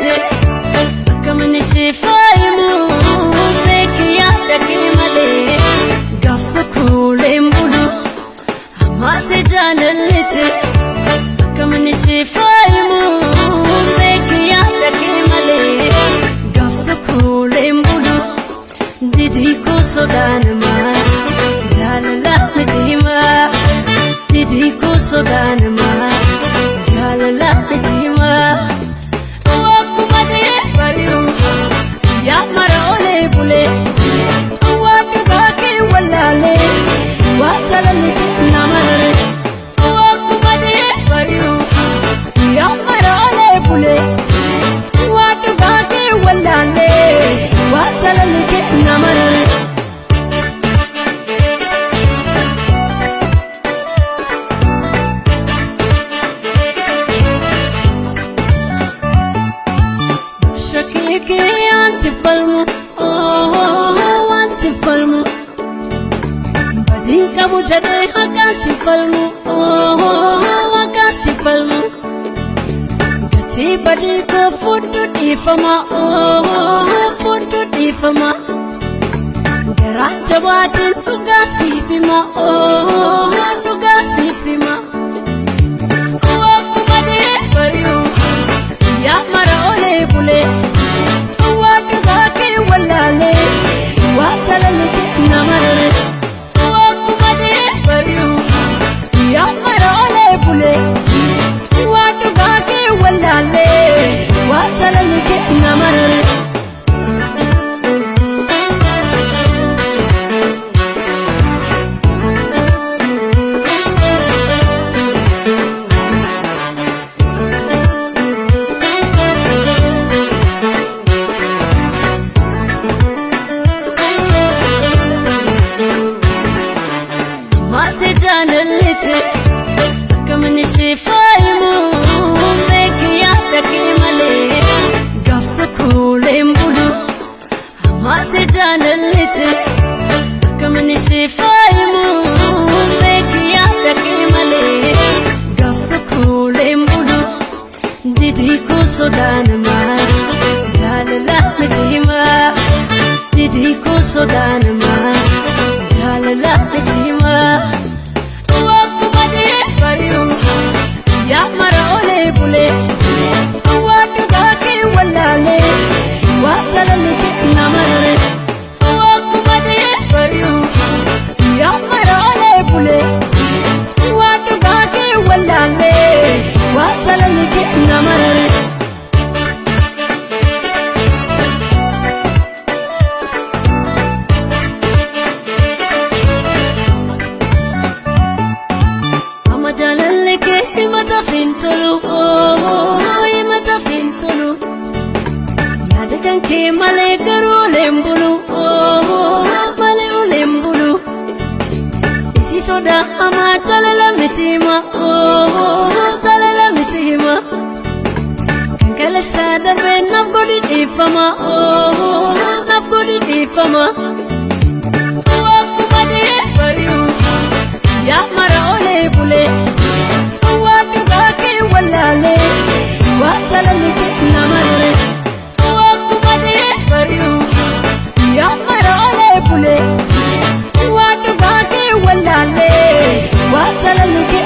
jaalalite akkamni si faayimu beeki yaada kee malee gaaf tokko leen bulu ammaatti jaalalite akkamni si faayimu beeki yaada kee malee gaaf tokko leen bulu didii koo sodaanamaa jaalala miti himaa didii koo sodaanamaa jaalala miti himaa akkuma dee bari'u yaa mara olee bulee waa dhugaa kee wallaalee waa jaalalli kee nama rare akkuma dee bari'u yaa mara olee bulee waa dhugaa kee wallaalee waa jaalalli kee nama rare. Shakkii waan si falmu, waan si falmu. Badiin qabu jedhee haqaan si falmu, haqaan si falmu. Gatii badii koo fudhu dhiifama, fudhu dhiifama. Garaa jabaatiin dhugaa siif hima, dhugaa siif hima. Akkuma dee bari'u yaa mara olee bulee waa dhugaa kee wallaalee waa jaalalli kee nama rare akkuma dee bari'u yaa mara olee bulee waa dhugaa kee wallaalee waa jaalalli kee nama rare. Ammaatti jaalalite akkamni si faayimu beeki yaada kee malee gaaf tokko leen bulu ammaatti jaalalite akkamni si faayimu beeki yaada kee malee gaaf tokko leen bulu didii koo sodaanamaa jaalala miti himaa didii koo sodaanamaa jaalala miti himaa akkuma dee bari'u yaa mara olee bulee waa dhugaa kee wallaalee waa jaalalli kee nama rare akkuma dee bari'u yaa mara olee bulee waa dhugaa kee wallaalee waa jaalalli kee nama rare. Amma jaalalli kee himata hin tolu, himata hin tolu. Yaada kan kee malee garuu oleen bulu, malee oleen bulu. Isi sodaa hamaa jaalala miti hima, jaalala miti hima. Kan kaleessaa darbee naaf godhi dhiifama, naaf godhi dhiifama. Akkuma dee bari'u yaa mara olee bulee waa dhugaa kee wallaalee waa jaalalli kee nama rare akkuma dee bari'u yaa mara olee bulee waa dhugaa kee wallaalee waa jaalalli kee